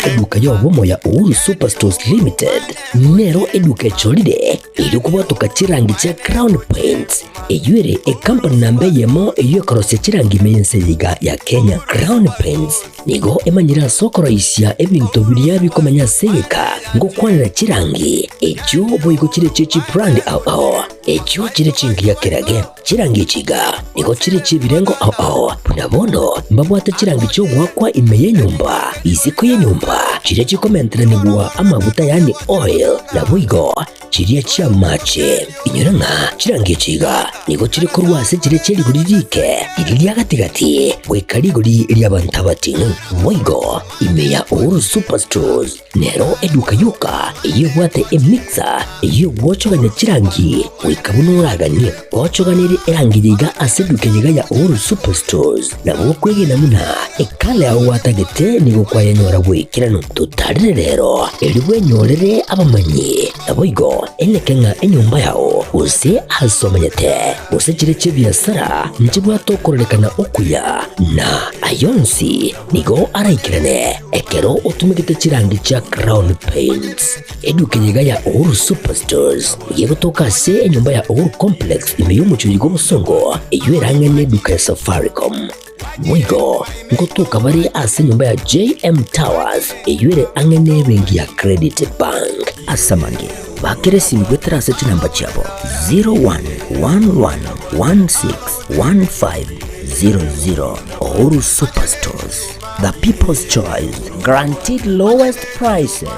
Eduka y'obomo ya Uhuru Superstores Limited nero eduka echorire erio kobwatoka chirangi chia Crown Paints, eyio ere ekampani namba eyemo eyio ekorosia chirangi ime y'ense eye iga ya Kenya. Crown Paints nigo emanyire ase okoroisia ebinto biria bikomenya ase egeka ngokwanera chirangi echio boigo chire chie chibrand ao ao echio chire chingiya kerage. Chirangi echi iga nigo chire chi'ebirengo ao ao, buna bono mbabwate chirangi chi'ogoakwa ime y'enyomba, isiko y'enyomba, chiria chikomenteranigwa amaguta yaani oil, naboigo chiria chi'amache. Inyora ng'a chirangi echi iga nigo chire korwa ase chiria chie rigori riike, riria ria gati-gati, goika rigori ri'abanto abating'u. Boigo ime ya Uhuru Superstores Nero eduka yoka eyio ebwate emixer eyio egwochogania chirangi goika buna oraganie. Gochoganerie erangi eye iga ase eduka eye iga ya Uhuru Superstores nabo okwegena buna ekala yao gwatagete nigo kwayenyora bw'ekeranu. Totarire rero erio bwenyorere abamanyi naboigo eneke ng'a enyomba yao gose ase omanyete gose chire chi'ebiasara nchibwate okororekana okuya na ayonsi Nigo araikerane ekero otumegete chirangi chia Crown Paints. Eduka eye iga ya Uhuru Superstores nigo egotoka ase enyomba ya Uhuru Complex ime y'omochie oyo bw'obosongo eyio erang'e neduka ya Safaricom. Boigo ngotoka bare ase enyomba ya JM Towers eyio ere ang'e nebenki ya Credit Bank. Ase amange, bakera esimi goetera ase chinamba chiabo 0111161500. Uhuru Superstores, the people's choice, guaranteed lowest prices.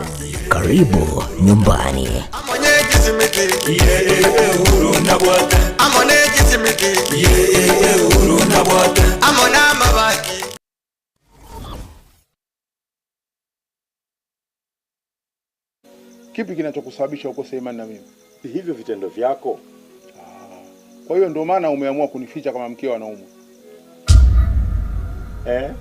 Karibu nyumbani. Kipi kinachokusababisha ukose imani na mimi? Hivyo vitendo vyako. Ah, kwa hiyo ndio maana umeamua kunificha kama mkeo anaumwa eh?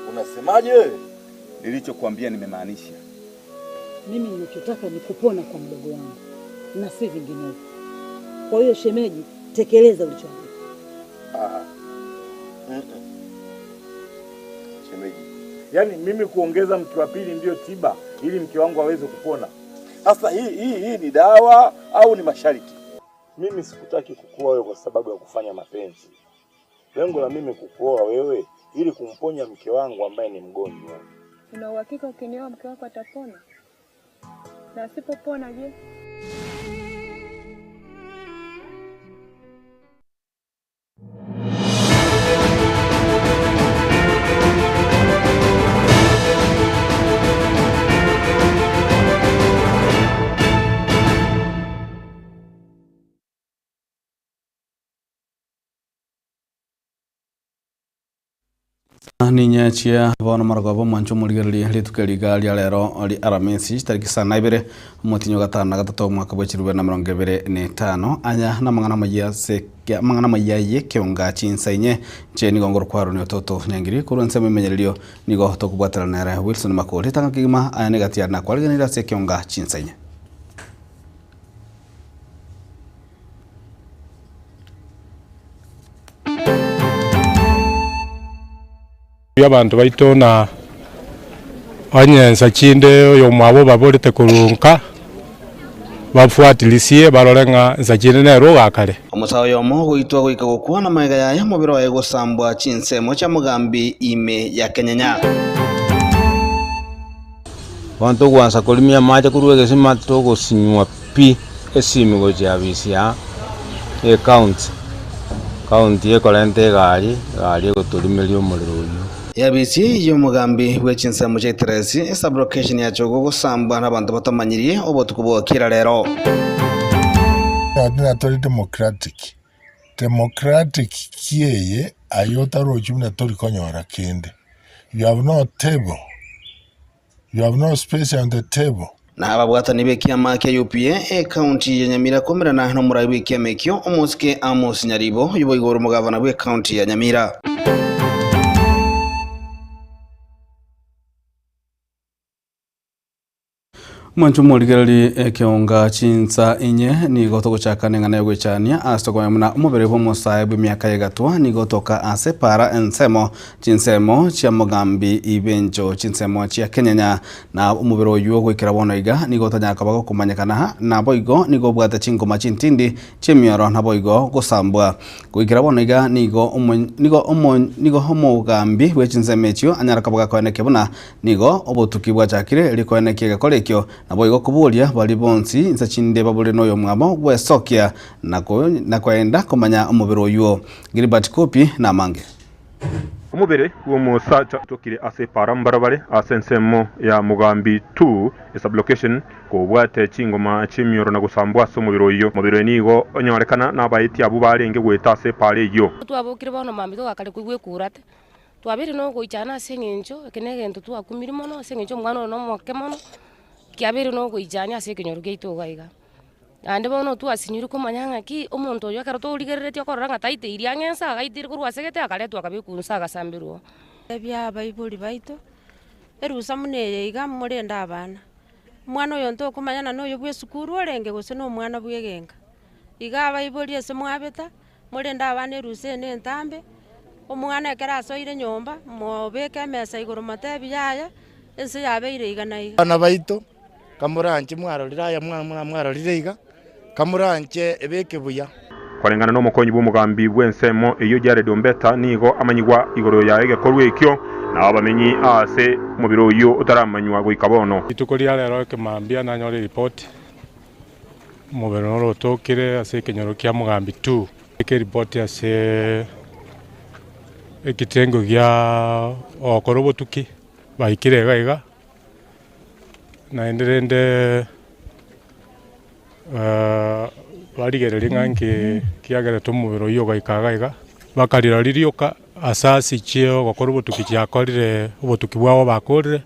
Unasemaje wewe? Nilichokuambia nimemaanisha. Mimi ninachotaka ni kupona kwa mdogo wangu na si vinginevyo. Kwa hiyo shemeji, tekeleza ulichoambiwa. Ah. Mm -mm. Shemeji, yaani mimi kuongeza mke wa pili ndiyo tiba ili mke wangu aweze kupona? Sasa hii hii hii ni dawa au ni mashariki? Mimi sikutaki kukuoa wewe kwa sababu ya kufanya mapenzi. Lengo la mimi kukuoa wewe ili kumponya mke wangu ambaye ni mgonjwa. Una uhakika ukinioa mke wako atapona? Na asipopona je? Ninyachia bono marogoba omwancho omorigereria rituko eri iga ria rero ria Aramisi chitariki isano na ibere omotinyi o gatano na gatato omwaka bwe chilifu bibere na emerongo ebere na etano aya namang'ana amayia ase amang'ana amayia y'ekeonga chinsa inye inche nigo ngorokwa Aroni Ototo Nyangiri korwa ensemo emenyererio nigo tokobwaterana nere Wilson Makori tanga kegima aya negati yane nakwarigeneire ase ekeonga chinsa inye. Abanto baito na onye ensa chinde oyomwabo obaborete korwa nka, bafuatilisie barore ng'a ensa chinde nere ogakare. Omosae oyomo ogoitwa goika gokwa na magega yaye omobere oye gosambwa chinsemo chia mogambi ime ya Kenyenya. Bono togwansa korimia amache korwa egesima togosinywa pi esimi gochia abisi ya ecounty, county ekorenta egari, egari egotorimeria omorero oyio. Eabisi y'omogambi bwe chinsemo chia Iteresi, esublocation ya Chogo gosambwa nabanto batamanyirie obotuko bwa kera rero. Nonye tori democratic, democratic ki eye aye otarochi buna tori konyora kende. You have no table. You have no space on the table. Na ababwatani b'ekiama kia UPA ekaunti ya Nyamira komerana nomorai bw'ekiama ekio omosike Amos Nyaribo oyio boigo ore omogavana bw'ekaunti ya Nyamira. Mwanche omorigererie ekeonga chinsa inye nigo togochaka neng'ana yogoichania ase tokomanya buna omobere bw'omosae bw'emiaka y'egatwa nigo otoka ase para ensemo chinsemo chia Mogambi Ibencho chinsemo chia Kenyenya na omobere oywo goikera bono iga nigo otanyara koba gokomanyekana naboigo nigo obwate chingoma chintindi chi'emioro naboigo gosambwa Goikera bono iga nigo omo nigo omo nigo omogambi bwe chinsemo echio anyare koba gakoenekia buna nigo obotuki bwachakire erio koenekia egekora ekio, naboigo koboria baria bonsi inse chinde babore noyomwabo gwesokia na na koenda komanya omobere oyio. Gilbert Kopi namange. Omobere bw'omosacha otokire ase epaara mbarabare ase ensemo ya Mugambi 2 esublocation kobwate chingoma chi'emioro na gosambwa ase omobere oyio. Omobere oyo nigo onyorekana nabaeti abwo barenge goeta ase epaara eyio. Twabokire bono mambia togakare koigwa ekurate, twabeire nogoichana ase eng'encho eke na egento twakumirie mono ase eng'encho omwana oyo nomoke mono, kiabeire nogoichania ase ekenyoro giaito iga iga. Naende bono twasinyirwe komanya ng'aki, omonto oyo ekero torigereretie okorora ng'a taiteiri ang'e ense agaiteire korwa ase egete akaretwa akabekwa inse agasamberwa oo. Ebia abaibori baito, erusa buna eye iga morende abana, omwana oyo ntokomanyana na oyo bwa esukuru orenge gose na omwana bwa egenka. Iga abaibori ase mwabeta, morende abana erusa eye na entambe, omwana ekero asoire nyomba, mobeke emesa igoro motebi yaya, ense yabeire iga na iga. Abana baito, Kamoranche mwarorire aya mwarorire iga, kamoranche ebeke buya. Koreng'ana nomokonyi bw'omogambi bw'ensemo eyio Jared Ombeta nigo amanyigwa igoro ya egekorwa ekio na abamenyi aase omobere oyio otaramanywa goika bono. Rituko ria rero ekemambia nanyore eripoti, omobere noro otokire ase ekenyoro kia Mogambi 2. Eke eripoti ase ekitengo gia ogokora obotuki baikire iga iga. Naende rende barigererie ng'a nki kiagerete omobere oyio ogaika iga iga, bakarira ririoka ase ase chie ogokora obotuki chiakorire obotuki bwabo bakorire,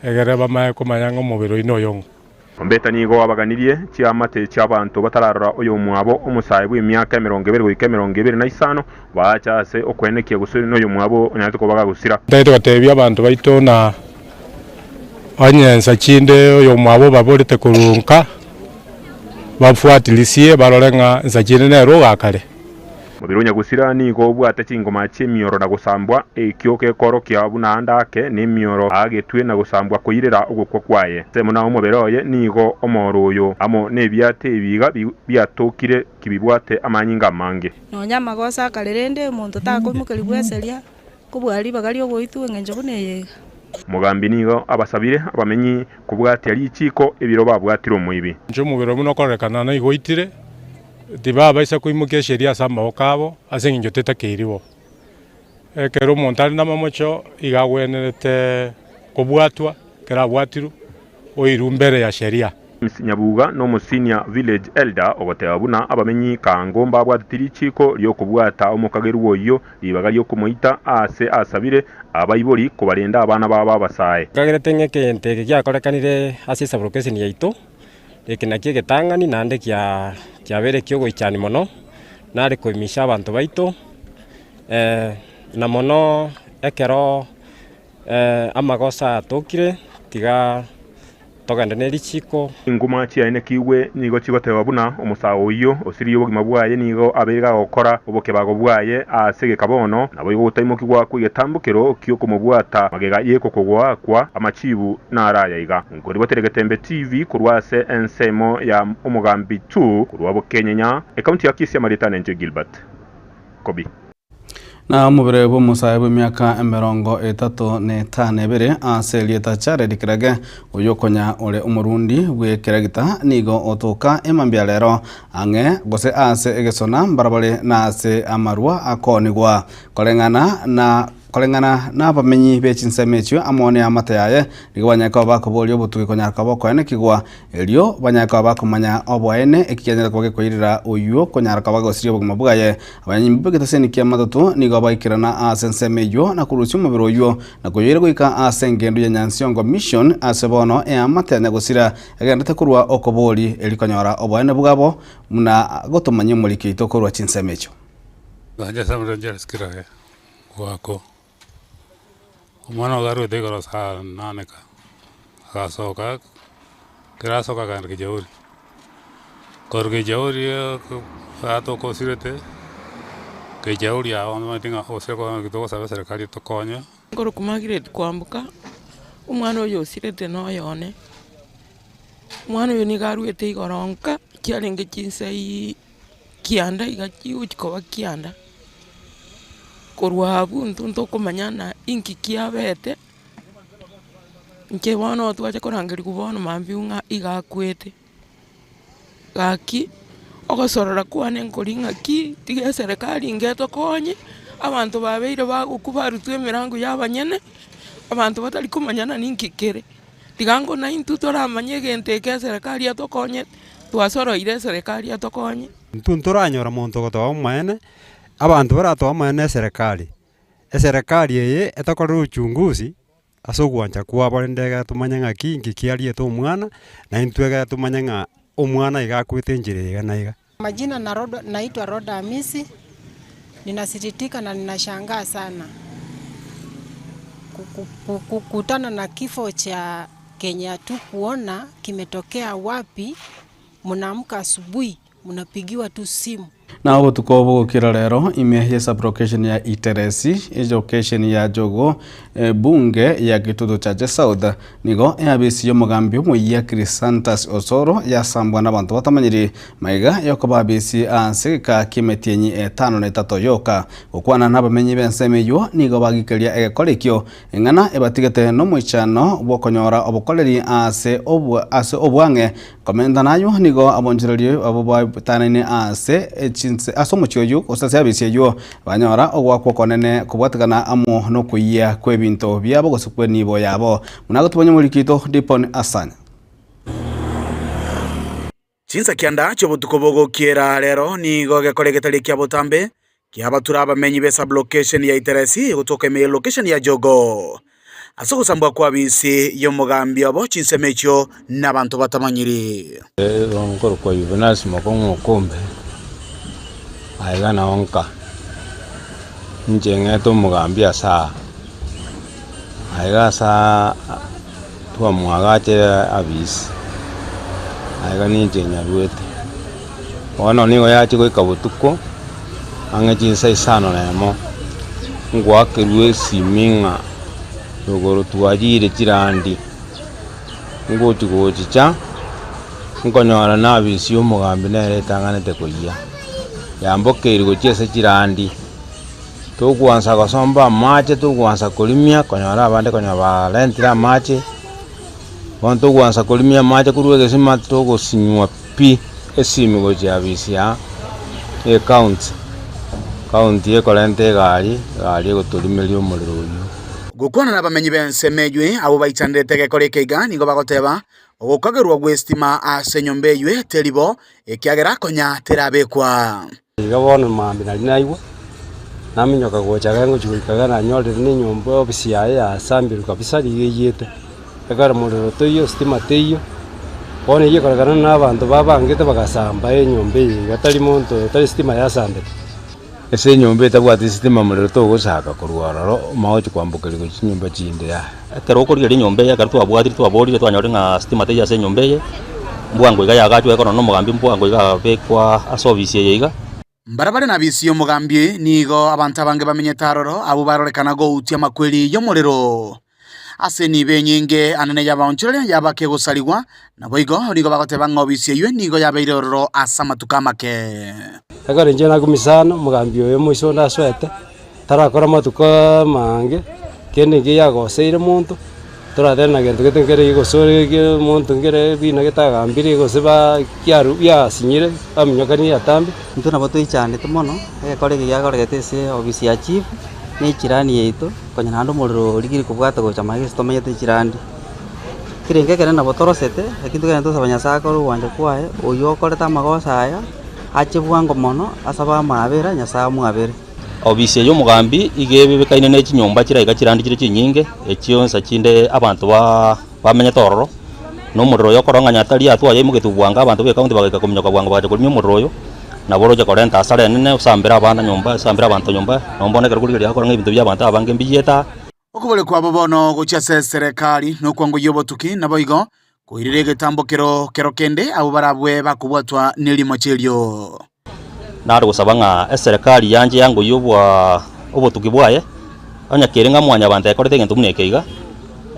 egere bamanye komanya ng'a omobere oyio noyo ng'o. Ombeta nigo abaganirie chiamate chi'abanto batararora oyomwabo omosae bw'emiaka 20 goika 25, baacha ase okwenekia gose noyomwabo onyarete koba gagosira. Ntagete gotebia abanto baito na onye ensa chinde oyomwabo obaborete korwa nka, bafuatilisie barore ng'a ensa chinde nere ogakare. Mobere o nyagusira nigo obwate chingoma chi'emioro na gosambwa, ekio gekoorokia buna ande ake nemioro aagetwe na gosambwa koirera ogokwa kwaye. Ensemo na omobere oye nigo omoro oyo amo nebiate ebiiga biatokire kibibwate amanyinga amange. Nonya amagoso akare rende omonto takoimokerigwa eseria kobua ribaga ri'ogoitwa engencho buna eye iga. Omogambi nigo abasabire abamenyi kobwatia richiiko ebiro babwatire omoibi. Inche omobere buna okorerekana naigoitire, tibabaisa koimokia esheria ase amaboko abo, ase engencho tetakeiri bo. Ekero omonto are namamocho, iga agwenerete kobwatwa, ekero abwatirwe, oirwe mbere ya sheria. James Nyabuga nomo senior village elder ogoteba buna abamenyi Kango mbabwateti richiiko riokobwata omokagerwa oyio ribaga riokomoita aase asabire abaibori kobarenda abana babo abasae. Nkagerete ng'a egento eke giakorekanire ase esaburokeseni yaito, eke nakio egetang'ani naende kiabeire ekiogoichania mono, nare koimisha abanto baito, na mono ekero amagoso ayatokire, tiga togende ne richiko. Chinguma chiaenekigwe nigo chigoteba buna omosae oyio osiririe obogima bwaye nigo abeire gagokora obokebago bwaye ase egeka bono, naboigo gotaimokigwa kw'egetambokero ki'okomobwata magega y'ekokogoakwa amachibu naro aya iga. Nkoribotere Getembe TV korwa ase ensemo ya Omogambi 2 korwa Bokenyenya, ekaunti ya Kisii amarieta nenche Gilbert Kobi. Na omobere bw'omosae bw'emiaka 35 ebere ase erieta Jared Kirage, oyio konya ore omorundi bw'ekeragita, nigo otoka emambia rero ang'e gose ase egesona mbarabare na ase amarwa akoonigwa. Koreng'ana na Koreng'ana nabamenyi be chinsemo echio amo neamate yaye, nigo banyare koba bakoboria obotuki konyara koba okoenekigwa, erio banyare koba bakomanya oboene eki kianyare koba gekoirera oyio konyara koba gosiria obogima bwaye. Abanyanyimbo b'egetaseni kia Matatu nigo baikerana ase ensemo eyio na korusia omobere oyio na koyoira goika ase engendu ya Nyansiongo Mission ase bono eamate ya nyagosira egenderete korwa okobori erio konyora oboene bwabo buna gotomanyia omoriki oito korwa chinsemo echio. Goakwa, omwana ogo arwete igoro saa nane ka, agasoka. Ekero asoka akagenda Kijauri, korwa Kijauri atoka osirete, Kijauri aa bono omanyete ng'a osire konya togosaba eserekari etokonye. Nkorokwa Margaret Kwamboka, omwana oyo osirete noyo one, omwana oyo nigo arwete igoro nka, chiarenge chinsa kianda iga chigochi koba kianda, korwa abwo intwe ntokomanya na inki kiabete. Inche bono twacha korangerigwa bono mambia ng'a iga akwete, gaki ogosorora kwane nkori ng'aki tiga eserekari inga etokonye, abanto babeire bagokwa barutwe emerango ya abanyene, abanto batari komanyana ninki kere. Tiga ngo naintwe toramanye egento eke eserekari etokonye, twasoroire eserekari etokonye. Intwe ntoranyora monto ogotoa omoene, abanto baratoe omoene eserekari. Eserekari eye etokorere uchunguzi ase ogwancha kwabo rende ekero tomanye ng'aki inki kiariete omwana, na intwe ekero tomanye ng'a omwana iga akwete enchera eye iga na iga. Majina naitwa Rhoda Hamisi, ninasikitika na ninashangaa sana kukutana na kifo cha kenye hatukuona kimetokea wapi, mnaamka asubuhi mnapigiwa tu simu. Na obotuko bogokira rero ime ye sublocation ya Iteresi, elocation ya Jogoo, ebunge ya Gitutu Chache South, nigo eabisi y'omogambi omoyia Chrysanthus Osoro yasambwa nabanto batamanyiri maiga yokoba abisi ase egeka ki'emetienyi etano na etato yoka. Gokwana nabamenyi b'ensemo eyio nigo bagikeria egekora ekio eng'ana ebatigete nomoichano bw'okonyora obokoreri ase ase obwang'e Komenta nayio, nigo abonchoreria abwo baetanaine ase chinse ase omochie oyio, gose ase abisi eyio, banyora ogoakwa okonene kobwatekana amo nokoyia kw'ebinto biabo gose kw'enibo yabo. Buna agotubanya omoriki oito Dipon Asanya. Chinsa kianda chi'obotuko bogokiera rero nigo egekora egetari ekia botambe kiabatura abamenyi be sub-location ya Iteresi gotoka ime ye location ya Jogoo. Ase ogosambwa kw'abisi y'omogambi obo chinsemo echio nabanto batamanyiri. Nkorokwa Yuvenasi mokong'u okombe, aiga nao nka, inche ng'ete omogambi ase aa, aiga ase aa twamwagachere abisi, aiga ninche nyaruete. Bono nigo yachia goika botuko, ang'e chinsa isano na emo, ngoakerwa esimi ng'a rogoro twachire chirandi, ngochi gochicha, nkonyora na abisi ya omogambi nere etang'anete koyia, yambokeire gochia ase chirandi, tokwansa gosomba amache, tokwansa korimia, konyora abande konya barentire amache, bono tokwansa korimia amache korwa egesima togosinywa pi. Esimi gochia abisi aa ecounty, county ekorenta egari, egari egotorimeria omorero oyio. Gokwana nabamenyi b'ensemo eywe abwo baichanderete egekora eke iga nigo bagoteba, Ogokagerwa gw'esitima ase enyomba eywe teri bo, ekiagera konya terabekwa. Iga bono mambia naria naigwa, naminyoka gocha iga ngochia goika iga nanyorire na enyomba ofisi yaye yasambirwe kabisa riga eyete, ekero morero toiyo stima teiyo, bono eywo ekorekana na abanto babangete bagasamba enyomba eye iga tari monto tari stima yasambete. Ase enyomba etabwati sitima morero togosaka korwa ororo omanye gochia kwambokeria gochia chinyomba chinde yaya. Ekero okorigereria enyomba eye ekero twabwatire twaborire twanyorire ng'a sitima teiyo ase enyomba eye, mbwango iga yagachwa ekero na omogambi mbwango iga abekwa ase ofisi eye iga. Mbarabare nabisi y'omogambi nigo abanto abange bamenyete aroro, abwo barorekana goutia amakweri y'omorero. Ase enibo enyinge anene y'abaonchoreria yabake gosarigwa, naboigo nigo bagoteba ng'a obisi eyio nigo yabeire ororo ase amatuko amake. Ekero inche nakumia sana, omogambi oyo omoisia onde asoete, tarakora amatuko amaange, kende nki yagoseire monto, toratebe na gento gete nkere gose ore omonto nkere bina getagambire gose ba kiaru biasinyire baminyokanie atambe. Intwe nabo toichandete mono, egekora eke giakoregete ase ofisi ya chief, na echirani yaito, konya naende omorero origire kobwata gocha magega ase tomenyete echirandi. Ekerengo ekenene nabo torosete, lakini togende tosaba Nyasaye akore ogwancha kwaye, oywo okorete amagoso aya, ache bwango mono, asabe amaabera, Nyasaye amwabere. Obisi eye y'omogambi iga ebebekaine ne chinyomba chire aiga chirandi chire chinyinge, echio nsa chinde abanto bamenyete ororo, na omorero oyo okorora ng'a nyatari atwo ayaimogetie bwango abanto ba ecounty bagaika kominyoka bwango bagacha korimia omorero oyo, nabo oroche korenta hasara enene osambere abana nyomba osambere abanto nyomba, nabo bono ekero korigereria akore ng'a ebinto bia abanto abange mbiyete aa. Okobori kwabo bono gochia ase eserekari nokwangoyia obotuki, naboigo Koirera egetambokero kero kende abwo barabwe bakobwatwa nerimocho erio. Nare gosaba ng'a eserekari yanche yangoyie obwa obotuki bwaye, onye kere ng'a mwanyabanto ekorete egento buna eke iga,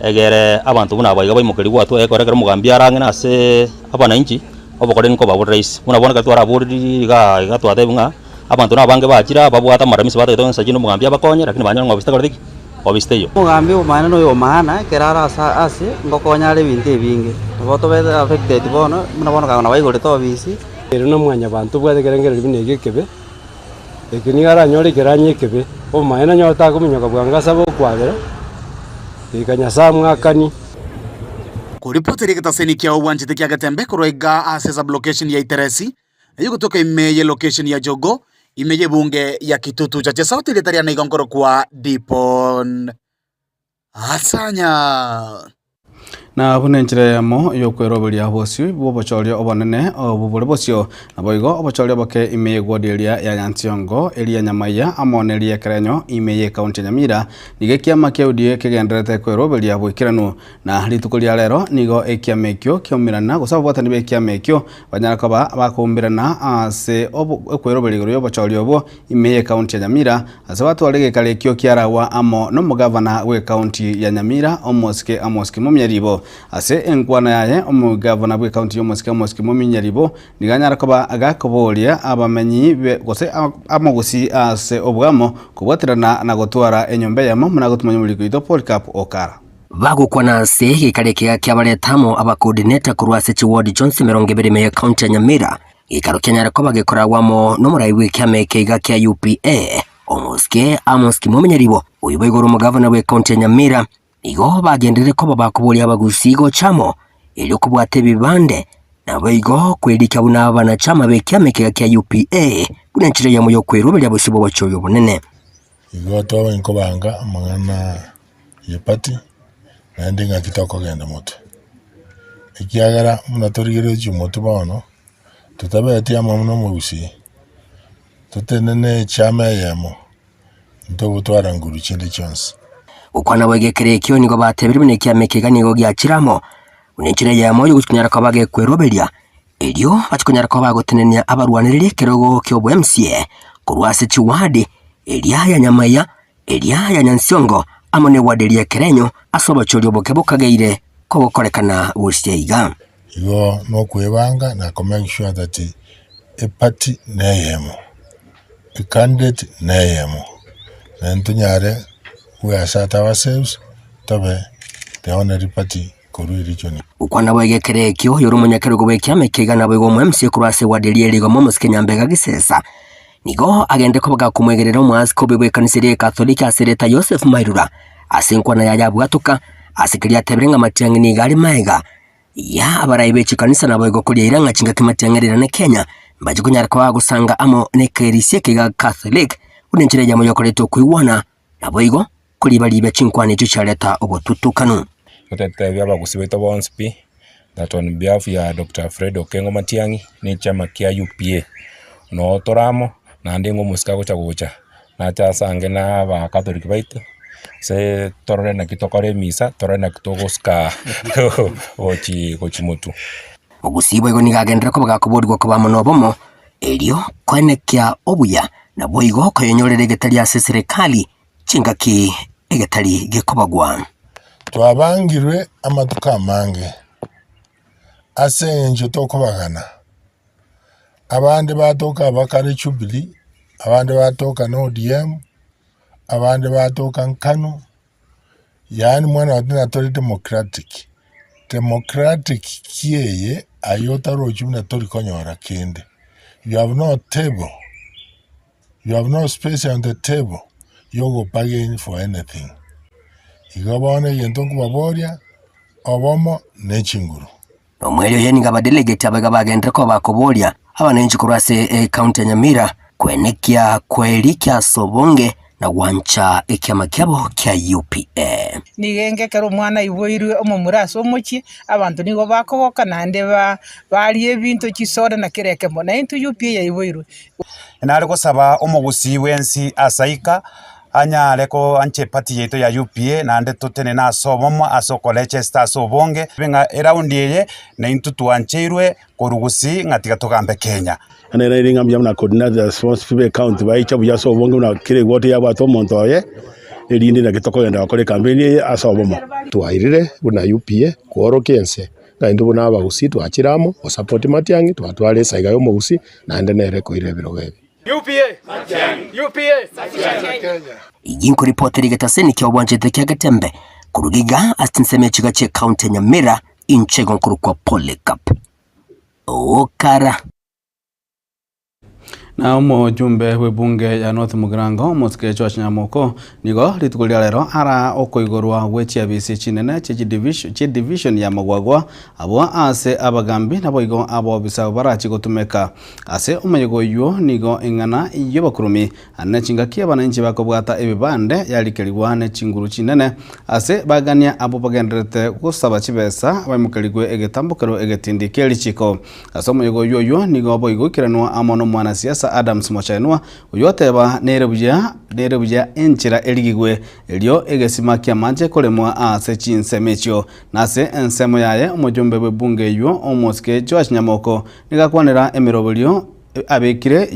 egere abanto buna aba iga baimokerigwe atwo ekero ekero omogambi arang'e ase abananchi, obokoreri nkobaborera ase. Buna bono ekero twaraboriri igaa iga twatebiwa ng'a abanto na abange bachire aa babwate amaramisi batagete onsi chinde omogambi abakonye lakini banyora ng'a obisete korete ki? Obisete eyio. Omogambi omomaene noyo omaana, ekero are ase ase ngokonya are ebinto ebinge. Nabo tobete affected bono, buna bono kang'ana baigorete ofisi. Ere nomwanyabanto obwate ekerengererio buna eke ekebe, eke nigo aranyore ekeranyo ekebe, obomaene onye otakominyoka bwango asabe okwabera, goika Nyasae amwakanie. Koripotera egetaseni kia obwanchete kia Getembe korwa iga ase sublocation ya Iteresi, eyio gotoka ime ye location ya Jogoo, ime y'ebunge ya Kitutu Chache South erieta riane igo nkorokwa Dipon Asanya. Na buna enchera eyemo y'okweroberia bosio bw'obochoria obonene obo bore bosio, naboigo obochoria oboke ime y'egwodi eria ya Nyansiongo, eria Nyamaiya, amo neria Ekerenyo ime y'ekaunti ya Nyamira, nigo ekiama kia UDA kegendererete kweroberia boikeranu. Na rituko ria rero nigo ekiama ekio kiaumerana, gose ababwatani b'ekiama ekio banyara koba bakoumberana ase okweroberia igoro y'obochoria obwo ime y'ekaunti ya Nyamira, Ase batware egekaro ekio kiaragwa amo nomogavana bw'ekaunti ya Nyamira, Omosike Amos Kimomia Ribo. Ase enkwana yaye, omogavana bw'ekaunti y'Omosike Amos Kimomia Ribo nigo anyare koba gakoboria abamenyi be gose amogusii ase obwamo kobwaterana na gotwara enyomba eyemo buna gotumanya omoriki oito Polycarp Okara. Bagokwana ase egekaro ekiya kiabareta amo abacoordinator korwa ase chiward chionsi 20 ime y'ekaunti ya Nyamira. Geikaro kianyare koba gekoragwa amo nomorai bw'ekiama eke iga kia UPA, Omosike Amos Kimwami Nyaribo, oyio boigo ore omogavana bw'ecounty ya Nyamira, nigo bagenderere koba bakoboria abagusii gocha amo erio kobwata ebibande naboigo kwerikia buna abanachama b'ekiama eke iga kia UPA buna enchera eyemo y'okweroberia bosio bw'obochori obonene. Igo twaba inkobanga amang'ana ye party, naende ng'aki tokogenda motwe. Ekiagera buna torigereretie omotwe bono, totabeti amo buna omogusii, totenene echiama eyemo, ntogotwara nguru chinde chionsi. Gokwana boigo ekero ekio nigo batebirie buna ekiama eke iga nigo giachire amo, buna enchera eyemo y'ogochikonyara koba gekweroberia, erio bachikonyara koba bagotenenia abarwanereri ekerogo ki'obo-MCA korwa ase chiwadi eria ya Nyamaiya, eria ya Nyansiongo, amo newadi eria Ekerenyo ase obochori oboke bokageire kogokorekana gochia iga. Igo nokwebanga na ko make sure that eparty neyemo, ecandidate neyemo, naende tonyare goeassert ourselves tobe the only party korwa eregion. Gokwana boigo ekero ekio, oyore omonyakerogo bw'ekiama eke iga naboigo omo-MC korwa ase eward eria ere igoma omosike Nyambega Gisesa, nigo agende koba gakomwegerera omoaskobi bw'ekanisa eria y'Ekatholiki ase erieta Joseph Mairura ase enkwana yaye abwatoka ase keria atebire ng'a matiang'i nigo are maega ya abarai be chikanisa naboigo koriaira ng'a chingaki matiang'i arirane Kenya mbache konyara koba bagosanga amo nekerisia eke gia Catholic buna enchera eyemo yokoreta okoigwana naboigo koriba-ribia chinkwana echio chiareta obotutukanu. Gotetebia abagusii baito bonsi pi, that on behalf ya Doctor Fred Okengo Matiang'i na echiama kia UPA, noo tore amo, naende ng'a omosike agocha gocha, nache asange na abakatoliki baito, ase torore naki tokora emisa, torore naki togosika gochi gochi motwe. Mogusii boigo nigo agenderere koba gakoborigwa koba amo nobomo, erio koenekia obuya, naboigo koyenyorera egetari ase eserekari chingaki egetari gekobagwa. Twabangirwe amatuko amange, ase engencho tokobagana. Abande batoka abakare Jubilee, abande batoka na ODM, abande batoka Nkanu, yaani mwana oito natore democratic. Democratic ki eye aye otarochi buna tori konyora kende. You have no table, you have no space on the table yogo bargain for anything. Igo bono egento nkobaboria, obomo ne chinguru. Nomwerio oye nigo abadelegeti abaiga bagenderere koba bakoboria abananchi korwa ase ecounty ya Nyamira kwenekia kwerikia ase obonge na gwancha ekiama kiabo kia UPA. Nigo enga ekero omwana aiboirwe omomura ase omochie, abanto nigo bakogoka naende ba baria ebinto chisoda na kera ekemo. Na intwe UPA yaiboirwe. Nare gosaba omogusii bwensi ase aika. anyare koancha eparty yaito ya UPA naende totenene ase obomo ase okoregester ase obonge, ng'a eraundi eye naintwe twancheirwe korwa gusii ng'a tiga togambe Kenya. Naende nere ng'a mbuya buna coordinator responsible be county baicha buya ase obonge buna kera egoti yabwate omonto oye, erinde naki tokogenda gokora ekampeni eye ase obomo. Twairire buna UPA koorokia ense ng'a intwe buna abagusii twachire amo gosupport Matiang'i twatwara esaiga ya omogusii naende nere ekoira ebirogo ebi. Eyio nkoripotera egetaseni kia obwanchete kia Getembe korwa iga ase chinsemo echiga chie county ya Nyamira inche igo nkorokwa Polycarp Okara. Na omojumbe bw'ebunge ya North Mugirango, omosike Joash Nyamoko, nigo rituko ria rero ara okoigorwa gwe chiabisi chinene chie division ya Magwagwa abwo ase abagambi naboigo abobisa barachi gotumeka. Ase omoyega oyio nigo eng'ana y'obokurumi ne chingaki abananchi bakobwata ebibande yarikerigwa ne chinguru chinene ase bagania abwo bagendererete gosaba chibesa baimokerigwe egetambokero egetindi kie richiko. Ase omoyega oyio oyio nigo boigoikeranwa amo nomwanasiasa Adams Mochenwa, oyio oteba nere buya nere buya enchera erigigwe erio egesima ki'amanche koremwa ase chinsemo echio. Na ase ensemo yaye omojumbe bw'ebunge eyio omosike Joash Nyamoko nigo akwanera emeroberio abekire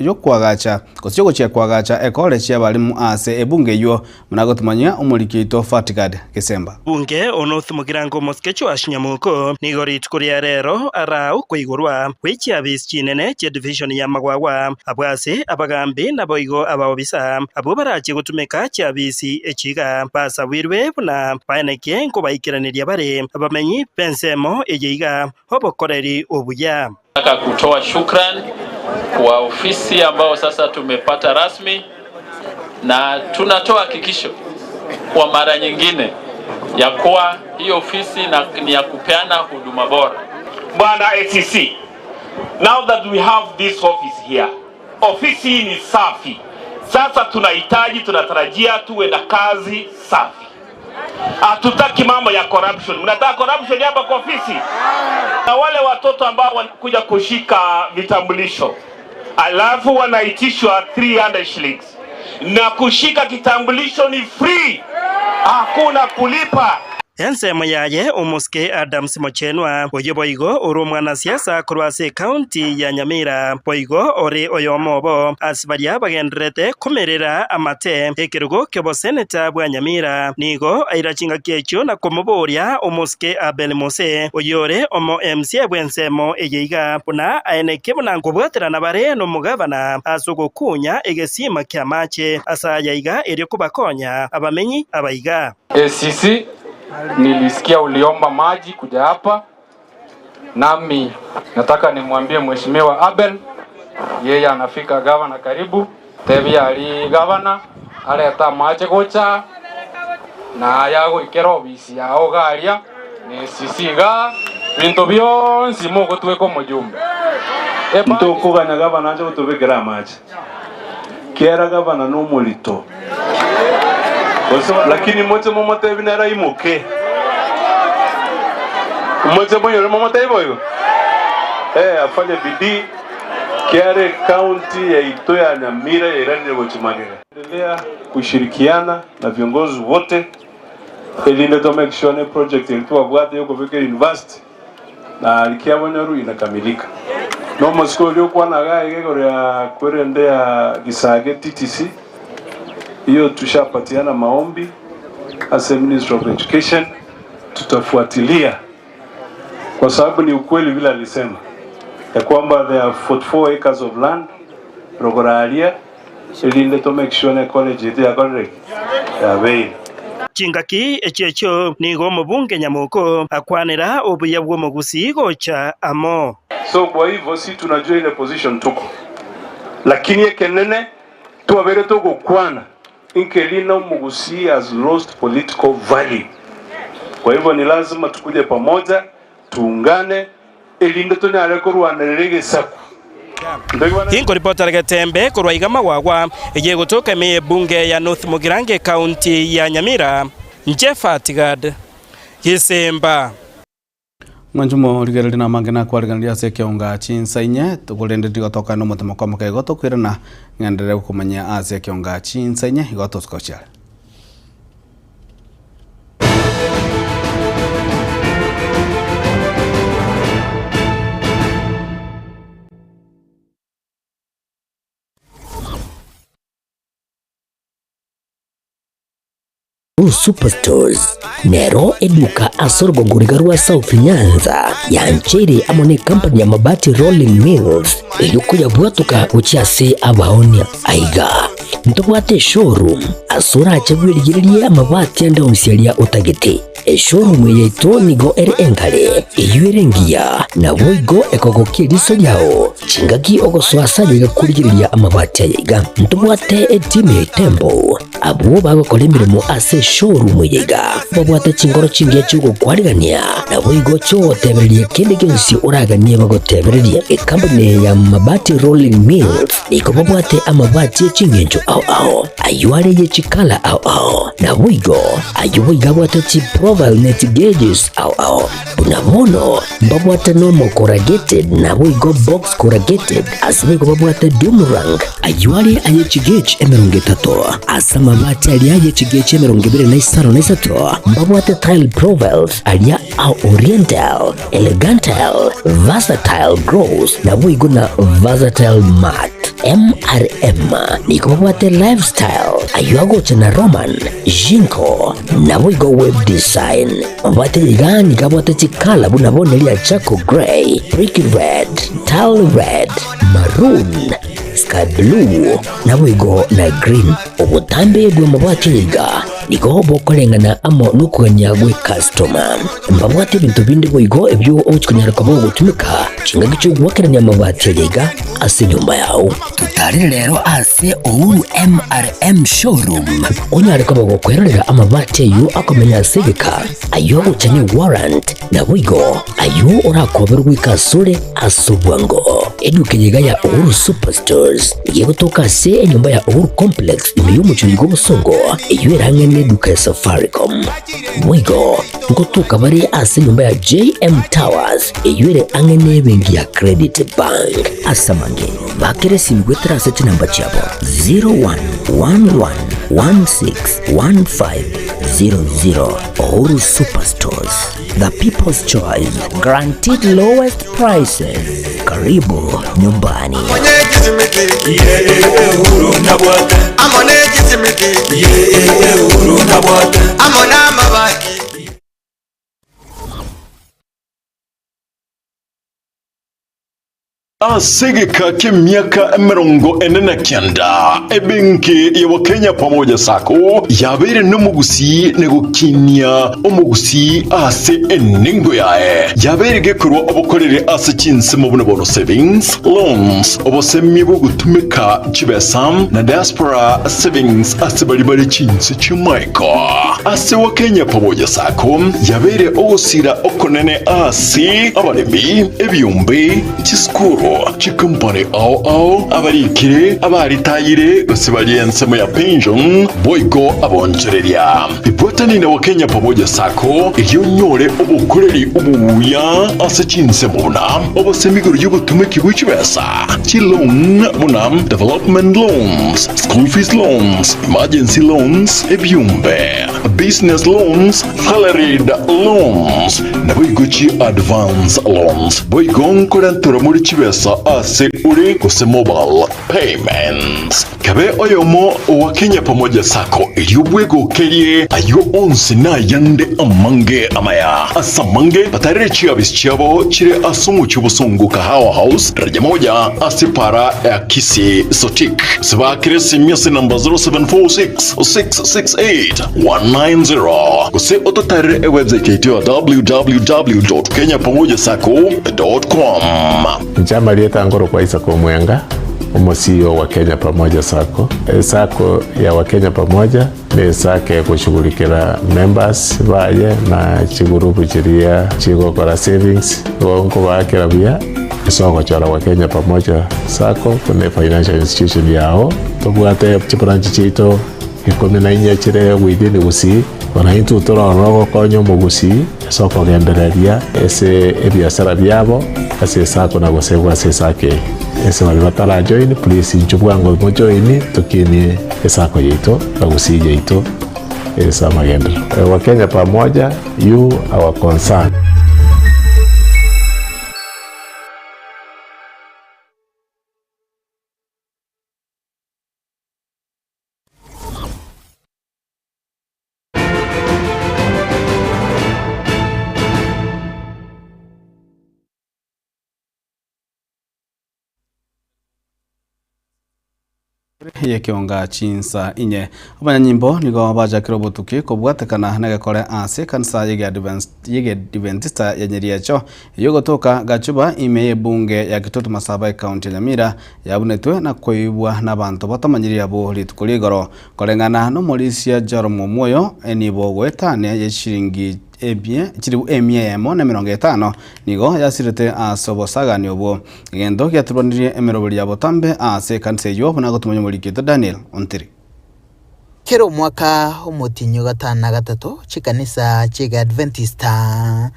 y'okoagacha gose y'ogochia koagacha ekorechi y'abalimu ase ebunge eyio, buna agotumanyia omoriki oito Fatgard Gesemba. Bunge o North Mugirango omosike Joash Nyamoko nigo rituko ria rero araa okoigorwa gwe chiabisi chinene chie division ya Magwagwa abwo ase abagambi naboigo abaobisa abwo barachie gotumeka chiabisi echi iga basabirwe buna baenekie nkobaikeraneria bare abamenyi b'ensemo eye iga obokoreri obuya. Nataka kutoa shukran kwa ofisi ambao sasa tumepata rasmi, na tunatoa hakikisho kwa mara nyingine ya kuwa hii ofisi na, ni ya kupeana huduma bora. Bwana ACC, now that we have this office here, ofisi hii ni safi. Sasa tunahitaji, tunatarajia tuwe na kazi safi. Hatutaki mambo ya corruption. Mnataka corruption hapa kwa ofisi? Na wale watoto ambao wanakuja kushika vitambulisho alafu wanaitishwa 300 shillings na kushika kitambulisho ni free, hakuna kulipa. Ensemo yaye omosike Adams Mochenwa, oyio boigo ore omwanasiasa korwa ase ecounty ya Nyamira, boigo ore oyomo obo ase baria bagendererete komerera amate ekerogo ki'oboseneta bwa Nyamira, nigo aira chingaki echio na komoboria omosike Abel Mose, oyio ore omo MCA bw'ensemo eye iga, buna aenekie buna nkobwaterana bare nomogavana ase ogokunya egesima ki'amache ase aya iga erio kobakonya abamenyi aba iga. ACC, nilisikia uliomba maji kuja hapa, nami nataka nimwambie Mheshimiwa Abel, yeye anafika gavana karibu tebia ari gavana areta amache gocha na aya goikera obisi yao iga aria na ACC igaa binto bionsi mogotweka omojumbe. Ntokoganya gavana ache gotobekera amache, kiera gavana nomorito. Lakini moche momotebi nere aimoke. Moche moinyore momotebi boigo? Eh, afanye bidii kiara ecounty yaito ya Nyamira yairanire gochia magega. Endelea kushirikiana na viongozi wote erinde to make sure ne project eri twabwate yokobeka university na aria kiabonyoru inakamilika. Na omosike oria okwana iga iga igoro ya kwerende ya Gisage TTC, hiyo tushapatiana maombi ase Ministry of Education, tutafuatilia kwa sababu ni ukweli vile alisema ya kwamba there are 44 acres of land rogoro aria erinde to make sure ne college yaito yakorire ki? Yabeire. Chingaki echio echio nigo omobunge Nyamoko akwanera obuya bw'omogusii gocha amo. So kwa hivyo si tunajua ile position tuko, lakini ekenene twabeire togokwana inkerina omogusii has lost political value. Kwa hivyo ni lazima tukuje pamoja tuungane erinde tonyare korwanerera egesaku. Inkoripotera Getembe korwa iga Magwagwa, eyio egotoka ime y'ebunge ya North Mugirango ekaunti ya Nyamira, Njefatigad Gisimba. Mwanche morigereria na amange nakwariganirie ase ekeonga chinsa inye, korende tigotoka nomotemo kw'amaka igo tokoirana ng'enderere gokomanyia ase ekeonga chinsa inye igo tosuka gochia are. Blue Superstores nero eduka ase orogongo riga rwa South Nyanza yancheire amo ne company ya Mabati Rolling Mills eyio koyabwatoka gochia ase abaonia. Aiga ntobwate eshowroom ase orache bwerigererie amabati ande onsi aria otagete. Eshowroom eye yaito nigo ere engare, eyio ere engiya, naboigo ekogokia eriso riao. Chingaki ogosoa ase ayaiga korigereria amabati ayaiga, ntobwate etimu ya Itembo, abwo bagokora emeremo ase eshowroom eye iga, babwate chinkoro chingiya chi'ogokwarigania, naboigo chi'ogotebereria kende gionsi oraganie bagotebererie. Ekampuni eye ya Mabati Rolling Mills nigo babwate amabati e ching'encho ao ao, ayio are ye chikala ao ao, naboigo ayio boigo abwate chiprofile ne chigauges ao ao. Buna bono mbabwate nomo corrugated naboigo box corrugated, ase boigo babwate doomerang, ayio are aye chigauge 30, ase amabati aria aye chigauge 23 na 3, mbabwate tile profiles aria a oriental, elegantal, versatile gloss, naboigo na versatile matte. MRM nigo babwate lifestyle, ayio agocha na Roman, Jinko, naboigo web design. Mabwate iga nigo abwate chikala buna bono eria charcoal grey, brick red, tile red, maroon, sky blue, naboigo na green. Obotambe bw'amabwate iga nigo bokoreng'ana amo nokogania gwe customer. Mbabwate ebinto binde boigo ebio ogochi konyara koba ogotumeka chingaki chi'ogoakerania amabati aya iga ase enyomba yao. Totarere rero ase Uhuru MRM Showroom onyare koba gokwerorera amabati ayio akomenya ase egeka, ayio agocha ne warrant, naboigo ayio orakoberwe goika asore ase obwango. Eduka eye iga ya Uhuru Superstores nigo egotoka ase enyomba ya Uhuru Complex ime y'omochie oyo bw'obosongo, eyio ere ang'e neduka ya Safaricom. Boigo ngotoka bare ase enyomba ya JM Towers eyio ere ang'e nebenki ya Credit Bank. Ase amange, bakera esimi goetera ase chinamba chiabo 0111161500. Uhuru Superstores, the people's choice, guaranteed lowest prices. Karibu nyumbani. Ase egeka ki'emiaka 49, ebenki ya Wakenya Pamoja Sacco yabeire nomogusii na gokinia omogusii ase enengo yaye. Yabeire gekorwa obokoreri ase chinsemo buna bono savings, loans, obosemia bw'ogotumeka chibesa na diaspora savings ase baria bare chinse chi'amaiko. Ase Wakenya Pamoja Sacco yabeire ogosira okonene ase abaremi, ebiombe, Chisukuru, chikompani ao ao, abarikire, abaritayire, gose baria ensemo ya pension, boigo abonchoreria. Ibwatani na Wakenya Pamoja Sacco erio onyore obokoreri obuya ase chinsemo buna obosemi igoro y'obotumeki bwe chibesa, chiloan buna development loans, school fees loans, emergency loans, ebiombe, business loans, Salaried loans, naboigo chi advance loans, boigo nkorenterwa more chibesa ase ore gose mobile payments. Kabe oyomo owa Kenya Pamoja Sacco erio bwegokerie ayio onsi na ayande amange amaya. Ase amange batarere chiabisi chiabo chire ase omochie obosongo Kahawa House, daraja moja ase para ya Kisii Sotik. Gose baakere esimi ase namba 0746 668 190 gose ototarere ewebsite yaito ya www.kenyapamojasacco.com. Inche amarieta nkorokwa Isaac Omwenga, omo CEO wa Kenya Pamoja Sacco. Esacco ya wa Kenya Pamoja ne esacco egoshughulikera members baye na chigurupu chiria chigokora savings, igo nkobaakera buya ase ogochora wa Kenya Pamoja Sacco buna efinancial institution yao. Tobwate chibranch chiaito 14 chire within Gusii. Bono intwe tororore ogokonya omogusii ase okogendereria ase ebiasara biabo ase esako na gosegwa ase esako eye. Ase baria batarajoin please inchuo bwango mojoini tokinie esako yaito na gusii yaito ase amagenderero. Wakenya pamoja, you our concern. Y'ekeonga chinsa inye. Abanyanyimbo nigo bachakire obotuki kobwatekana negekore ase ekanisa y'Egeadventista ya Nyeriecho eyio egotoka Gachuba ime y'ebunge ya Kitutu Masaba ekaunti ya Nyamira yabunetwe na koibwa nabanto batamanyiri abwo rituko rigoro Koreng'ana nomorisia Joram Omwoyo, enibo goetania ye chiringi emia chilifu emia eyemo na emerongo etano nigo yasirete ase obosagani obwo. Egento giaturwanirie emeroberi ya botambe ase ekanisa eyio buna gotumanya omoriki oito Daniel Ontiri. Kera omwaka omotienyi o gatano na gatato chikanisa chi'Egeadventista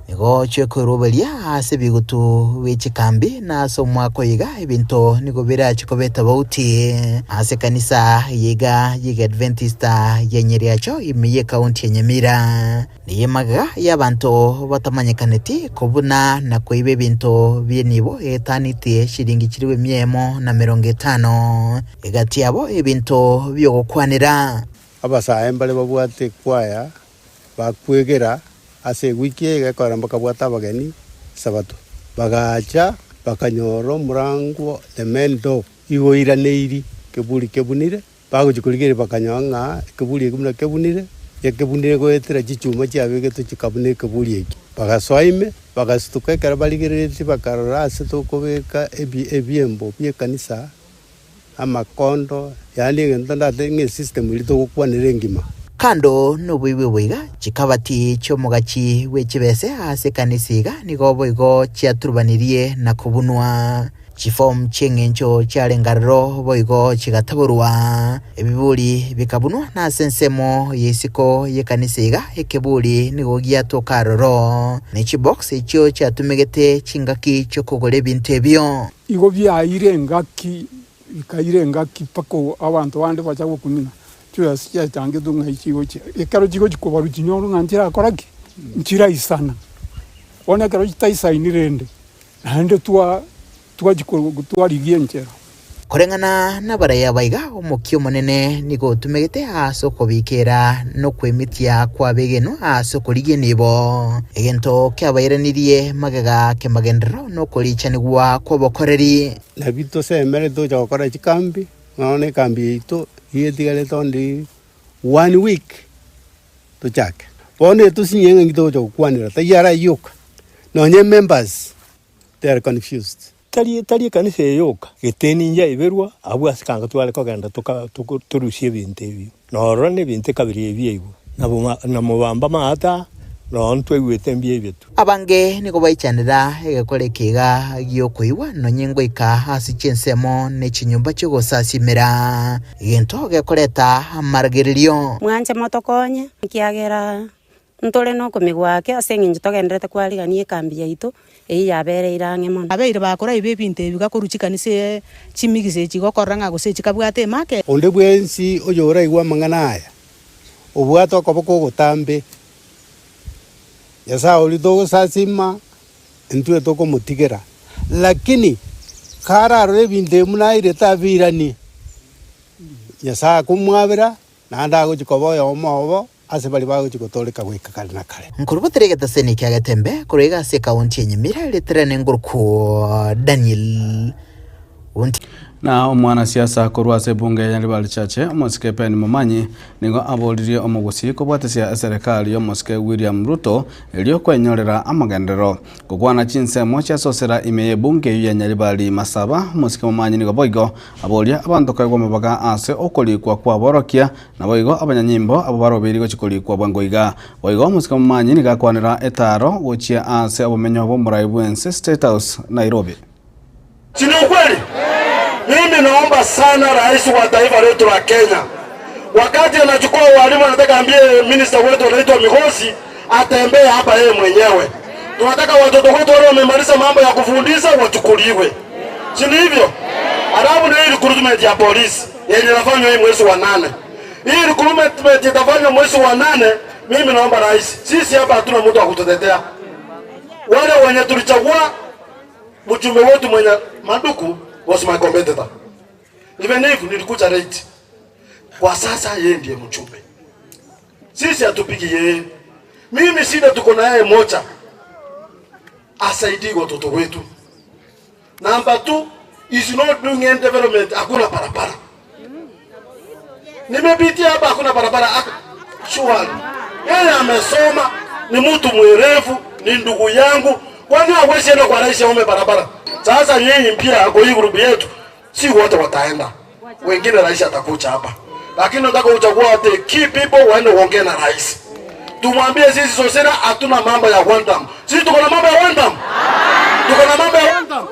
Nigo chikoiroberia ase ebigutu bie chikambi, na ase omwaka oyo iga ebinto nigo birache koba etobauti ase ekanisa eye iga y'Egeadventista ya Nyeriacho ime y'Ekaunti ya Nyamira. Neye magega y'abanto batamanyekaneti kobuna na koiba ebinto bi'enibo eetanitie chiringi chilifu emia emo na emerongo etano, egati yabo ebinto bi'ogokwanera. Abasae mbare babwate ekwaya bakwegera ase ewiki eye gekogera mbakabwate abageni Esabato. Bagacha bakanyora omorango the main door igo oiraneiri keburi kebunire, bagochia korigereria bakanyora ng'a ekeburi ekio buna kebunire, gekebunire goetera chichuma chiabegetwe chikabuna ekeburi ekio. Bagasoa ime, bagasutuka ekero barigereretie bakarora ase tokobeka ebi ebiembo bi'ekanisa amakondo, yaani egento ndate ng'a esystem eria togokwanera engima. Kando noboibi obo iga, chikabati chi'omogachi bwe chibese ase ekanisa iga nigo boigo chiaturubanirie na kobunwa. Chifomu chi'engencho chiarenge aroro boigo chigataborwa. Ebiburi bikabunwa, na ase ensemo y'isiko y'ekanisa iga ekeburi nigo giatoka aroro, ne chibox echio chiatumegete chingaki chi'okogora ebinto ebio. Igo biaeire engaki, bikaira engaki mpaka abanto bande bacha gokumia ng'a chibesa chiachangetwe ng'ai chigochia. Ekero chigochia kobarwa chinyorwe ng'a nchirakora ki? Nchiraisana. Bono ekero chitaisaini rende, naende twa twachia twarigia enchera. Koreng'ana nabaraya aba iga, omokia omonene nigo otumegete ase okobikera na okwemitia kw'abegenwa ase okorigia enibo. Egento kiabairanirie magega kemagenderero nokorichanigwa kw'obokoreri. Nabio tosemere tocha gokora chikambi, nonya na ekambi yaito nigo etigarete only one week tochake. Bono etosinye ng'a inki togocha gokwanera, tari arayoka, nonya members they are confused. Tari tari ekanisa eye yoka, geteni inche aiberwa abwo ase kanga tware kogenda toka toko torusie ebinto ebio. Na ororo nebinto ekabira ebio aigwa, na boma na mobamba amaata, nonye ntwaigwete mbuya ebio tu. Abange nigo baichanera egekora eke iga gi'okoigwa, nonye ngoika ase chinsemo ne chinyomba chi'ogosasimera, egento gekoreta amaragererio. Mwanche motokonye, ekiagera Ntore nokomigwa ake ase engencho togendererete kwarigania ekambi yaito eyio yabereire ang'e mono. Abeire bakoraiba ebinto ebi gakorwa chikanisa chimigisa echi gokorora ng'a gose chikabwate emake. Onde bwensi oyoraigwe amang'ana aya, obwate okoboko ogotambe, Nyasae oria togosasima, intwe tokomotigera. Lakini kararore ebinto ebi buna airete abiiranie, Nyasae akomwabera, naende agochia koba oyomo obo Ase baria bagochia gotooreka goika kare na kare. Nkorubotere egetaseni kia Getembe korwa iga ase ekaunti ya Nyamira ritirane ngorokwo Daniel Onti. Na omwanasiasa korwa ase ebunge ya Nyaribari Chache, omosike Ben Momanyi, nigo aboririe omogusii kobwatesia eserekari y'omosike William Ruto erio kwenyorera amagenderero. Gokwana chinsemo chiasosera ime y'ebunge eyio ya Nyaribari Masaba, omosike Momanyi nigo boigo aboria abanto koegwa amabaga ase okorikwa kw'aborokia Naboigo abanyanyimbo abwo barobeiri gochia korikwa bwango iga. Boigo omosike omomanyi nigo akwanera etaaro gochia ase obomenyo bw'omorai bw'ense State House, Nairobi. Si ni ukweli? Mimi naomba sana rais wa taifa letu la Kenya, Wakati anachukua walimu, anataka ambie minister wetu anaitwa Migosi atembee hapa yeye mwenyewe. Tunataka watoto wetu wale wamemaliza mambo ya kufundisha wachukuliwe, si ni hivyo? Alafu ndio hii recruitment ya polisi yenye inafanywa hii mwezi wa nane. Hii recruitment itafanywa mwezi wa nane. Mimi naomba rais, sisi hapa hatuna mtu wa kututetea. Wale wenye tulichagua mjumbe wetu mwenye Manduku was my competitor. Even if nilikuja late. Kwa sasa yeye ndiye mjumbe. Sisi hatupigi yeye. Mimi shida tuko na yeye moja, asaidie watoto wetu. Number two is not doing any development. Hakuna barabara. Nimepitia hapa, hakuna barabara. Surely yeye amesoma, ni mtu mwerevu, ni ndugu yangu, kwani hawezi enda kwa rais aombe barabara? Sasa nyinyi pia kwa hii grupu yetu, si wote wataenda, wengine rais atakuja hapa, lakini nataka uchagua the key people waende uongee na rais, tumwambie sisi Sosera hatuna mambo ya one term. Sisi tuko na mambo ya one term? Tuko na mambo ya one term?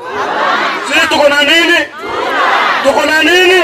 Sisi tuko na nini? Tuko na nini?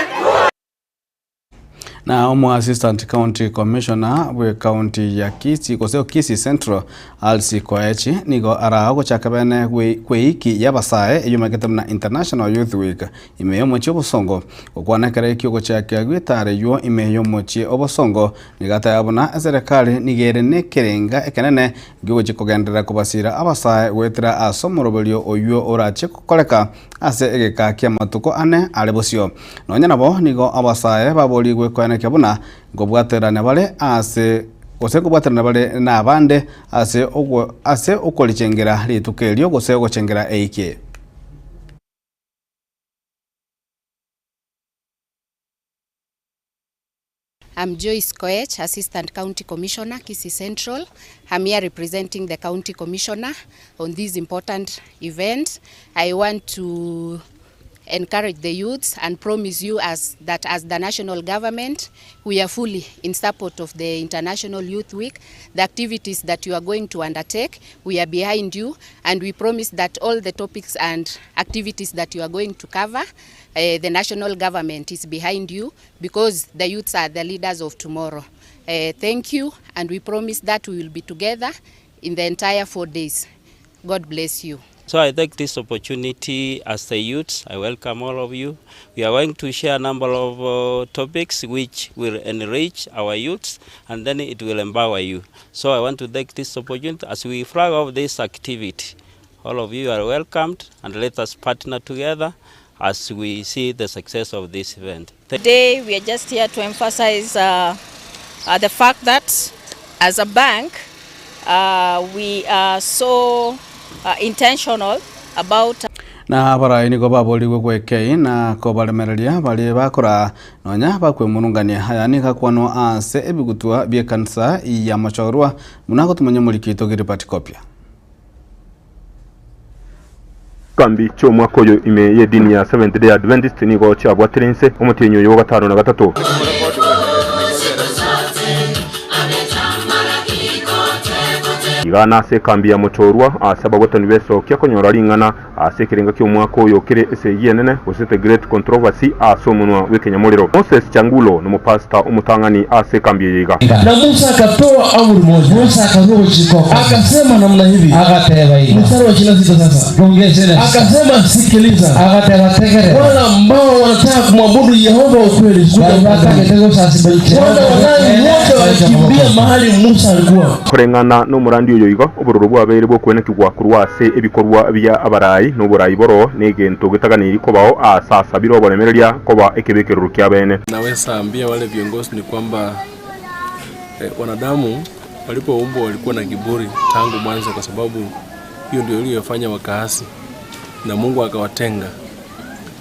Na omo assistant county commissioner bwe county ya Kisii gose Kisii Central Alsi Koechi nigo ara ogochaka bene kweiki y'abasae eyomanyekete buna International Youth Week ime y'omochie obosongo gokwana ekero ekio ogochaka gw'etara eywo ime y'omochie obosongo nigo ateba buna eserekari nigo ere nekerenga ekenene giogochia kogenderera kobasira abasae goetera ase omoroberio oywo orachie gokoreka ase egeka ki'amatuko ane are bosio. Nonya nabo nigo abasae baborigwe koenekia buna nkobwaterana bare ase gose nkobwaterana bare nabande ase ase okorichengera rituko erio gose ogochengera eiki. I'm Joyce Koech, Assistant County Commissioner, Kisii Central. I'm here representing the County Commissioner on this important event. I want to encourage the youths and promise you as that as the national government, we are fully in support of the International Youth Week. The activities that you are going to undertake, we are behind you, and we promise that all the topics and activities that you are going to cover, the national government is behind you, because the youths are the leaders of tomorrow. Thank you, and we promise that we will be together in the entire 4 days. God bless you. So I take this opportunity as a youth, I welcome all of you. We are going to share a number of topics which will enrich our youths, and then it will empower you. So I want to take this opportunity as we flag off this activity. All of you are welcomed, and let us partner together as we see the success of this event. Thank Today we are just here to emphasize the fact that as a bank, we are so intentional about Na abarai nigo baborigwe gwekei na kobaremereria baria bakoraa nonya bakwemurungania. Aya nigo akwanwa ase ebigutwa bi'ekanisa ya Machorwa buna agotumanya omoriki oito Gilbert Kopia. Chikambi chi'omwaka oyo ime y'edini ya Seventh Day Adventist nigo chiabwatire inse omotienyi oyo ogatano na gatato. Iga nase ekambi ya Mochorwa ase ababwatani b'esokia konyora ring'ana ase ekerenga ki'omwaka oyo kere esegi enene gose The Great Controversy ase omonwa bw'ekenyamorero. Moses Changulo nomopastor omotang'ani ase ekambi eye iga. Na Musa akatoa amri moja. Musa akarua chikoko. Akasema namna hivi. Akateba hivi. Mstari wa 26 sasa. Akasema sikiliza. Akateba tegere. Wale ambao wanataka kumwabudu Yehova ukweli. Wana Walawi wote walikimbia mahali Musa alikuwa. Koreng'ana nomorandi oyo iga, obororo bwabeire bw'okwenekigwa korwa ase ebikorwa bia abarai na oborai boro negento getaganeiri kobao aase asabire oboremereria koba ekebekerero kiabeene. Naweza ambia wale viongozi ni kwamba wanadamu walipoumbwa walikuwa na kiburi tangu mwanzo, kwa sababu hiyo ndio iliyofanya wakaasi na Mungu akawatenga.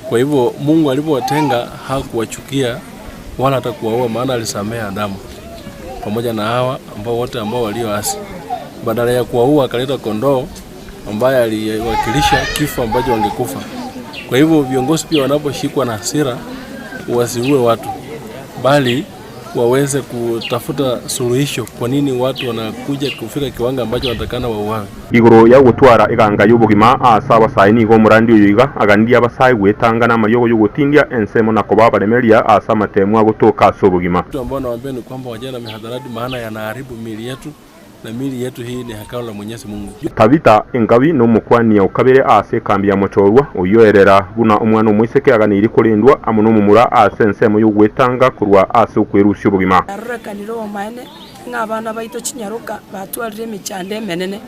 Kwa hivyo Mungu alipowatenga hakuwachukia wala hata kuwaua, maana alisamea Adamu pamoja na Hawa ambao wote ambao walioasi. Badala ya kuwaua akaleta kondoo ambaye aliwakilisha kifo ambacho wangekufa. Kwa hivyo viongozi pia wanaposhikwa na hasira wasiue watu, bali waweze kutafuta suluhisho kwa nini watu wanakuja kufika kiwango ambacho wanatakikana wauawe. Igoro ya ogotwara eganga y'obogima aase abasae nigo omorandi oyo iga aganirie abasae gwetanga namariogo y'ogotindia ensemo na koba abaremereria aase amateemwa agotoka ase obogima. Kitu ambayo nawaambia ni kwamba wachane na mihadarati maana yanaharibu miili yetu na miili yetu hii ni hekalu la Mwenyezi Mungu. Tabitha engabi nomokwania o kabere aase ekambi ya Mochorwa, oyio oerera buna omwana omoiseke aganeirie korendwa amo nomomura aase ensemo y'ogwetanga korwa ase okwerusia obogima. Yarorekanire obomaene ng'a abana baito chinyaroka batwarire emechando emenene,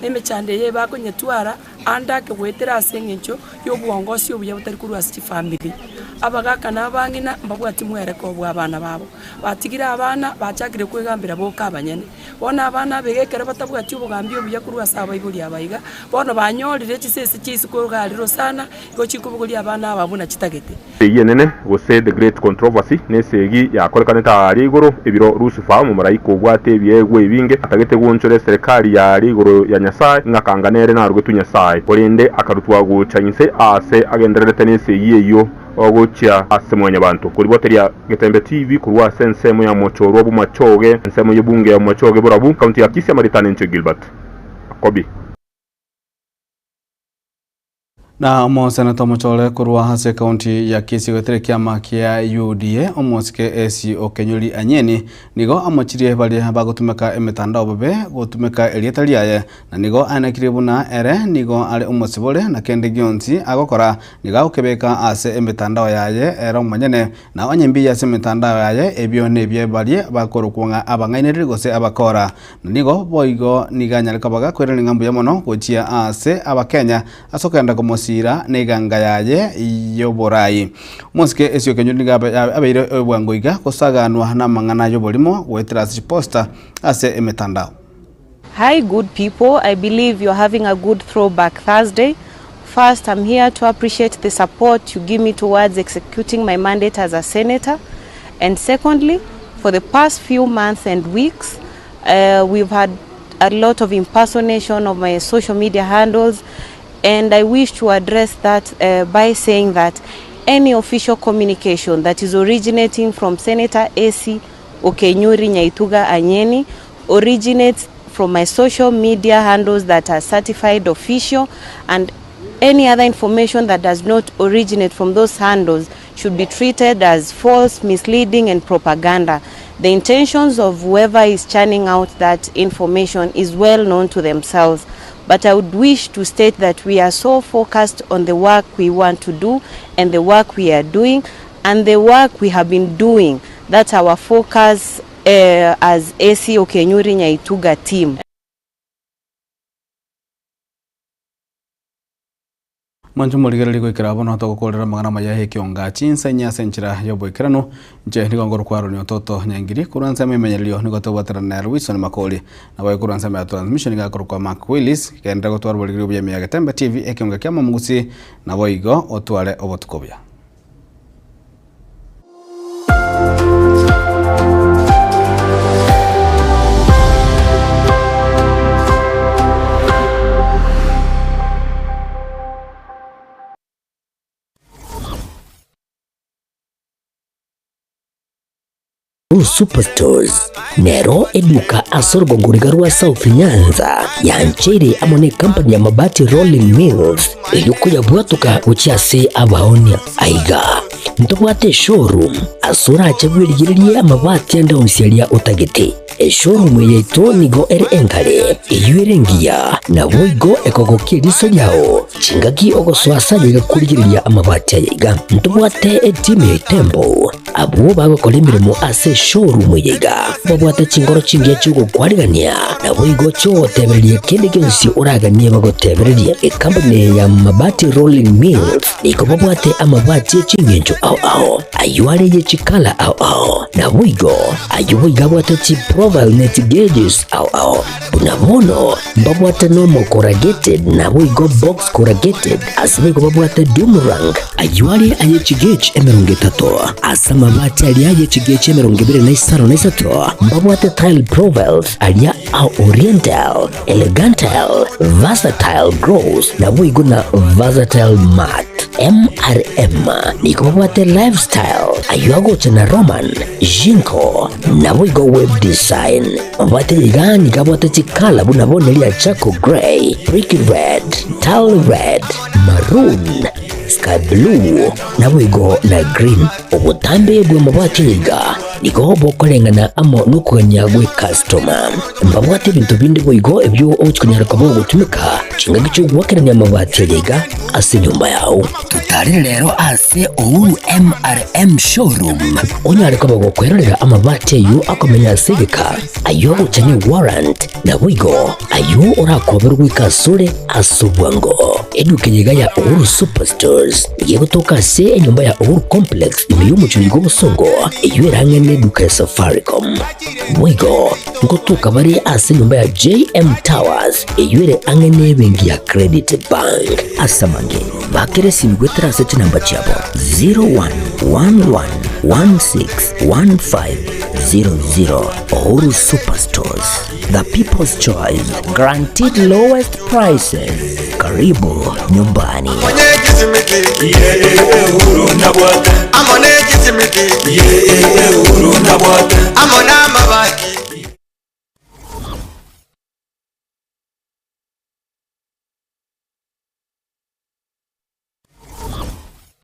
na emechando eye bakonyetwara ande ake goetera ase engencho y'obwongosi obuya botari korwa ase chifamiri. Abagaka na abang'ina mbabwati mwereko bw'abana babo, batigire abana bachakire kwegambera boka abanyene. Bono abana abaiga ekero batabwati obogambi obuya korwa ase abaibori aba iga, bono banyorire chisese chia isiko iga rire sana, igo chikobogoria abana aba buna chitagete. Esegi enene, gose The Great Controversy, nesegi yakorekanete aaria igoro ebiro Lusifa, omomalaika obwate ebiegwa ebinge, atagete goonchora eserekari yaaria igoro ya Nyasae, ng'a kanga nere narogetwe Nyasae, korende akarutwa gocha inse aase agendererete nesegi eyio gochia ase Mwanyabanto. Koriboteria Getembe TV korwa ase ensemo ya Mochorwa Bomachoge, ensemo y'ebunge ya Bomachoge Borabu, County ya Kisii Amaritana Enche Gilbert Akobi. Na omoseneta omochore korwa ase ekaunti ya Kisii goetera ekiama kia UDA, omosike AC Okenyuri Anyeni, nigo amochirie baria bagotumeka emetandao bobe gotumeka erieta riaye, na nigo aenekirie buna ere nigo are omosibore na kende gionsi agokora nigo agokebeka ase emetandao yaye ere omonyene, na onye mbiya ase emetandao yaye ebio nebie baria bakorokwa ng'a abang'ainereria gose abakora. Na nigo boigo nigo anyare koba gakoirania ng'a mbuya mono gochia aase Abakenya ase okogenda komosiira neganga yaye y'oboraai. Omosike Esio Kenyuri nigo abeire bwango iga gosaganwa namang'ana y'oborimo goetera ase chiposta ase emetandao. Hi good people, I believe you're having a good throwback Thursday. First, I'm here to appreciate the support you give me towards executing my mandate as a senator. And secondly, for the past few months and weeks, uh, we've had a lot of impersonation of my social media handles. And I wish to address that uh, by saying that any official communication that is originating from Senator AC Okenyuri Nyaituga Anyeni originates from my social media handles that are certified official and any other information that does not originate from those handles should be treated as false, misleading and propaganda. The intentions of whoever is churning out that information is well known to themselves. But I would wish to state that we are so focused on the work we want to do and the work we are doing and the work we have been doing. That's our focus uh, as AC Okenyuri Nyaituga team. Mwanche morigererie goikera bono togokorera amang'ana amaya y'ekionga chinsa inye ase enchera y'oboikeranu. Inche nigo ngorokwa Aroni Ototo Nyangiri korwa ensemo y'emenyererio nigo tobwaterana nere Wilson Makori. Naboigo korwa ensemo ya transmission nigo akorokwa Mark Willis. Genderera gotwara oborigereria obuya ime ya Getembe TV ekionga kia Momugusi naboigo otware obotuko obuya. Superstores nero eduka ase orogongo riga rwa South Nyanza yancheire amo ne company ya Mabati Rolling Mills erio koyabwatoka gochia ase abaonia. Aiga ntobwate eshowroom ase orache bwerigererie amabati ande onsi aria otagete. Eshowroom eye yaito nigo ere engare, eyio ere engiya, naboigo ekogokia eriso riao chingaki ogosoa ase aye iga korigereria amabati aya iga. Ntobwate etimu ya Itembo Abwo bagokora emeremo ase eshowroom eye iga babwate chingoro chingiya chi'ogokwarigania, naboigo chi'ogotebereria kende gionsi oraganie bagotebererie. Ekampuni eye ya Mabati Rolling Mills nigo babwate amabati e chingencho ao ao, ayio are ye chikala ao ao, naboigo ayio boigo abwate chiprofile ne chigauges ao ao. Buna bono mbabwate normal corrugated naboigo box corrugated, ase boigo babwate doomerang, ayio are aye chigauge 30, ase amabati aria aye chigauge 23 mbabwate tile profiles aria a oriental, elegantile, versatile gross naboigo na versatile matte. MRM nigo babwate Lifestyle, ayio agocha na Roman, Jinko, naboigo Web Design. Mabwate iga nigo abwate chikala buna bono eria charcoal grey, brick red, tile red, maroon, sky blue, naboigo na green. Obotambe bw'amabwate iga nigo bokoreng'ana amo nokogania gw'ekastoma. Mbabwate ebinto binde boigo ebio ogochia konyara koba ogotumeka chingaki chi'ogoakerania amabati aya iga ase enyomba yao. Totarere rero ase Uhuru MRM Showroom onyare koba gokwerorera amabati ayio akomenya ase egeka, ayio agocha ne warrant, naboigo ayio orakoberwe goika asore ase obwango. Eduka eye iga ya Uhuru Superstores nigo egotoka ase enyomba ya Uhuru Complex ime y'omochie oiga obosongo, eyio erang'e neduka ya Safaricom. Boigo ngotoka bare ase enyomba ya JM Towers eyio ere ang'e nebenki ya Credit Bank. Ase amange, bakera esimi goetera ase chinamba chiabo 0111161500. Uhuru Superstores, the people's choice, guaranteed lowest prices. Karibu nyumbani.